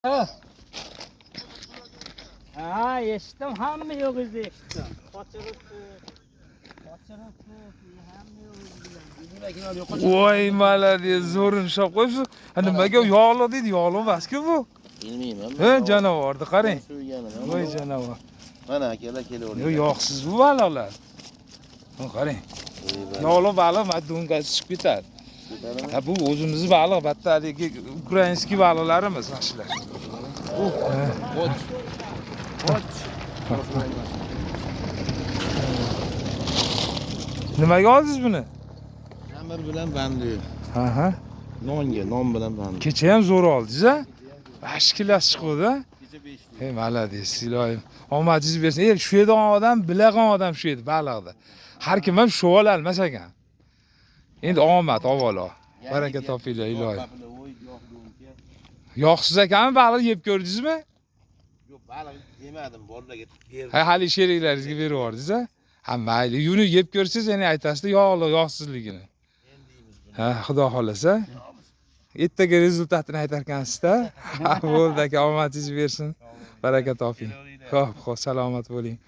Ha, eshitdim, hamma yo'g'izni eshitdim. Qochiribdi. Qochiribdi, hamma yo'g'izni. Voy молодец, zo'rini ushlab qo'yibsiz. Ha, nimaga yog'liq deydi, yog'liq emas-ku bu. Bilmayman. Ha, janavorni qarang. So'yganim. Voy janavor. Mana akalar kelaverdi. Yo'q, yog'siz bu baliqlar. Ha, qarang. Yog'liq baliq mana do'ngasi chiqib ketadi. Ha, bu o'zimizni baliq, bitta haligi украинский baliqlarimiz mana shular. Och. Och. Nimaga oldingiz buni? Xamir bilan bandu. Ha ha. Nonga, non bilan bandu. Kecha ham zo'r oldingiz a? 5 kilosi chiquvdi. Kecha 5. Ey молодец, iloyim. Omadingiz bersin. Ey, shu yerda odam bilag'on odam shu yerda baliqda. Har kim ham shu ololmas ekan. Endi omad avvalo. Baraka topinglar, iloyim. Yog'siz ekanmi baliq yeb ko'rdingizmi? Yo'q, baliq yemadim, bolalarga berdim. Ha, hali sheriklaringizga berib yubordingiz a? Ha, mayli. Uni yeb ko'rsangiz yana aytasizda yog'li, yog'sizligini. Endi yeymiz buni. Ha, xudo xohlasa. Ertaga rezultatini aytarkansizda. Ha, bo'ldi aka, omadingiz bersin. Baraka toping. Xo'p, xo'p, salomat bo'ling.